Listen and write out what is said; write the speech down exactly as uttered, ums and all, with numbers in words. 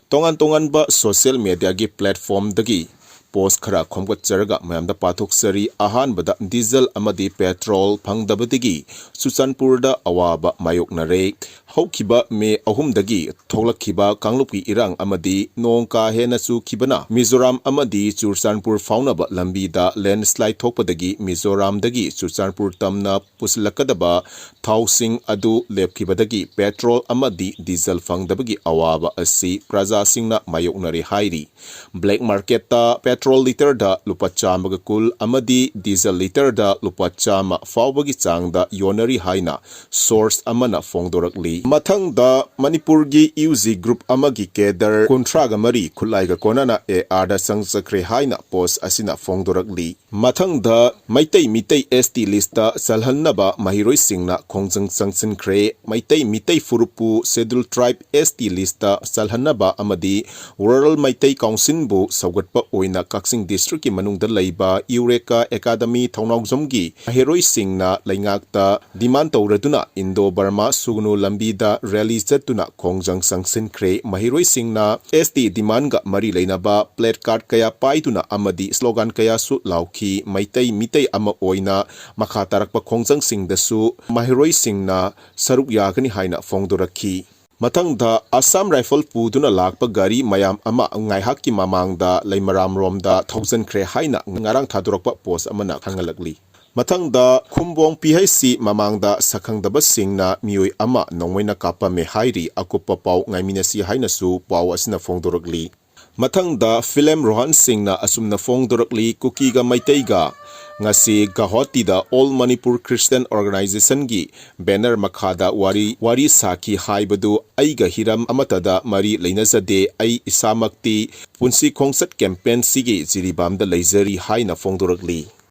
ꯇꯣꯉꯥꯟ ꯇꯣꯉꯥꯟꯕ social mediaꯒꯤ platformꯗꯒꯤ post ꯈꯔ ꯈꯣꯝꯒꯠꯆꯔꯒ ꯃꯌꯥꯝꯗ ꯄꯥꯊꯣꯛꯆꯔꯤ꯫ ꯑꯍꯥꯟꯕꯗ, ꯗꯤꯖꯜ ꯑꯃꯗꯤ ꯄꯦꯇ꯭ꯔꯣꯜ ꯐꯪꯗꯕꯗꯒꯤ ꯆꯨꯔꯆꯥꯟꯄꯨꯔꯗ ꯑꯋꯥꯕ ꯃꯥꯌꯣꯛꯅꯔꯦ꯫ ꯍꯧꯈꯤꯕ ꯃꯦ ꯑꯍꯨꯝꯗꯒꯤ ꯊꯣꯛꯂꯛꯈꯤꯕ ꯀꯥꯡꯂꯨꯞꯀꯤ ꯏꯔꯥꯡ ꯑꯃꯗꯤ ꯅꯣꯡ ꯀꯥ ꯍꯦꯟꯅ ꯆꯨꯈꯤꯕꯅ ꯃꯤꯖꯣꯔꯥꯝ ꯑꯃꯗꯤ ꯆꯨꯔꯆꯥꯟꯄꯨꯔ ꯐꯥꯎꯅꯕ ꯂꯝꯕꯤꯗ landslide ꯊꯣꯛꯄꯗꯒꯤ ꯃꯤꯖꯣꯔꯥꯝꯗꯒꯤ ꯆꯨꯔꯆꯥꯟꯄꯨꯔ ꯇꯝꯅ ꯄꯨꯁꯤꯜꯂꯛꯀꯗꯕ ꯊꯥꯎꯁꯤꯡ ꯑꯗꯨ ꯂꯦꯞꯈꯤꯕꯗꯒꯤ ꯄꯦꯇ꯭ꯔꯣꯜ ꯑꯃꯗꯤ ꯗꯤꯖꯜ ꯐꯪꯗꯕꯒꯤ ꯑꯋꯥꯕ ꯑꯁꯤ ꯄ꯭ꯔꯖꯥꯁꯤꯡꯅ ꯃꯥꯌꯣꯛꯅꯔꯦ ꯍꯥꯏꯔꯤ꯫ Black marketꯇ ꯄꯦꯇ꯭ꯔꯣꯜ ꯂꯤꯇꯔꯗ ꯂꯨꯄꯥ ꯆꯥꯝꯃꯒ ꯀꯨꯟ ꯑꯃꯗꯤ ꯗꯤꯖꯜ ꯂꯤꯇꯔꯗ ꯂꯨꯄꯥ ꯆꯥꯝꯃ ꯐꯥꯎꯕꯒꯤ ꯆꯥꯡꯗ ꯌꯣꯟꯅꯔꯤ ꯍꯥꯏꯅ source ꯑꯃꯅ ꯐꯣꯡꯗꯣꯔꯛꯂꯤ꯫ ꯃꯊꯪꯗ, ꯃꯅꯤꯄꯨꯔꯒꯤ UG group ꯑꯃꯒꯤ cadre ꯀꯨꯟꯊ꯭ꯔꯥꯒ ꯃꯔꯤ ꯈꯨꯠꯂꯥꯏꯒ ꯀꯣꯟꯅꯅ ARꯗ ꯆꯪꯖꯈ꯭ꯔꯦ ꯍꯥꯏꯅ post ꯑꯁꯤꯅ ꯐꯣꯡꯗꯣꯔꯛꯂꯤ꯫ ꯃꯊꯪꯗ, ꯃꯩꯇꯩ ꯃꯤꯇꯩ ST listꯇ ꯆꯜꯍꯟꯅꯕ ꯃꯍꯩꯔꯣꯏꯁꯤꯡꯅ ꯈꯣꯡꯖꯪ ꯆꯪꯁꯤꯟꯈ꯭ꯔꯦ꯫ Meitei Meitei ꯐꯨꯔꯨꯞꯄꯨ Scheduled Tribe ST listꯇ ꯆꯜꯍꯟꯅꯕ ꯑꯃꯗꯤ Rural Meitei Councilꯕꯨ ꯁꯧꯒꯠꯄ ꯑꯣꯏꯅ ꯀꯛꯆꯤꯡ districtꯀꯤ ꯃꯅꯨꯡꯗ ꯂꯩꯕ Eureka Academy ꯊꯧꯅꯥꯎꯖꯝꯒꯤ ꯃꯍꯩꯔꯣꯏꯁꯤꯡꯅ ꯂꯩꯉꯥꯛꯇ demand ꯇꯧꯔꯗꯨꯅ Indo Burma ꯁꯨꯒꯅꯨ ꯂꯝꯕꯤꯗ rally ꯆꯠꯇꯨꯅ ꯈꯣꯡꯖꯪ ꯆꯪꯁꯤꯟꯈ꯭ꯔꯦ꯫ ꯃꯍꯩꯔꯣꯏꯁꯤꯡꯅ ST demandꯒ ꯃꯔꯤ ꯂꯩꯅꯕ placard ꯀꯌꯥ ꯄꯥꯏꯗꯨꯅ ꯑꯃꯗꯤ slogan ꯀꯌꯥꯁꯨ ꯂꯥꯎꯈꯤ꯫ ꯃꯩꯇꯩ ꯃꯤꯇꯩ ꯑꯃ ꯑꯣꯏꯅ ꯃꯈꯥ ꯇꯥꯔꯛꯄ ꯈꯣꯡꯖꯪꯁꯤꯡꯗꯁꯨ ꯃꯍꯩꯔꯣꯏꯁꯤꯡꯅ ꯁꯔꯨꯛ ꯌꯥꯒꯅꯤ ꯍꯥꯏꯅ ꯐꯣꯡꯗꯣꯔꯛꯈꯤ꯫ ꯃꯊꯪꯗ, Assam Rifle ꯄꯨꯗꯨꯅ ꯂꯥꯛꯄ ꯒꯥꯔꯤ ꯃꯌꯥꯝ ꯑꯃ ꯉꯥꯏꯍꯥꯛꯀꯤ ꯃꯃꯥꯡꯗ ꯂꯩꯃꯔꯥꯝꯔꯣꯝꯗ ꯊꯧꯖꯤꯟꯈ꯭ꯔꯦ ꯍꯥꯏꯅ ꯉꯔꯥꯡ ꯊꯥꯗꯣꯔꯛꯄ post ꯑꯃꯅ ꯈꯪꯍꯜꯂꯛꯂꯤ꯫ ꯃꯊꯪꯗ, ꯈꯨꯝꯕꯣꯡ PHC ꯃꯃꯥꯡꯗ ꯁꯛꯈꯪꯗꯕꯁꯤꯡꯅ ꯃꯤꯑꯣꯏ ꯑꯃ ꯅꯣꯡꯃꯩꯅ ꯀꯥꯞꯄꯝꯃꯦ ꯍꯥꯏꯔꯤ꯫ ꯑꯀꯨꯞꯄ ꯄꯥꯎ ꯉꯥꯏꯃꯤꯟꯅꯁꯤ ꯍꯥꯏꯅꯁꯨ ꯄꯥꯎ ꯑꯁꯤꯅ ꯐꯣꯡꯗꯣꯔꯛꯂꯤ꯫ ꯃꯊꯪꯗ, ꯐꯤꯂꯦꯝ ꯔꯣꯍꯟ ꯁꯤꯡꯅ ꯑꯁꯨꯝꯅ ꯐꯣꯡꯗꯣꯔꯛꯂꯤ, ꯀꯨꯀꯤꯒ ꯃꯩꯇꯩꯒ ꯉꯁꯤ ꯒꯧꯍꯥꯇꯤꯗ All Manipur Christian Organizationꯒꯤ banner ꯃꯈꯥꯗ ꯋꯥꯔꯤ, ꯋꯥꯔꯤ ꯁꯥꯈꯤ ꯍꯥꯏꯕꯗꯨ ꯑꯩꯒ ꯍꯤꯔꯝ ꯑꯃꯠꯇꯗ ꯃꯔꯤ ꯂꯩꯅꯖꯗꯦ꯫ ꯑꯩ ꯏꯁꯥꯃꯛꯇꯤ ꯄꯨꯟꯁꯤ ꯈꯣꯡꯆꯠ campaignꯁꯤꯒꯤ ꯖꯤꯔꯤꯕꯥꯝꯗ ꯂꯩꯖꯔꯤ ꯍꯥꯏꯅ ꯐꯣꯡꯗꯣꯔꯛꯂꯤ꯫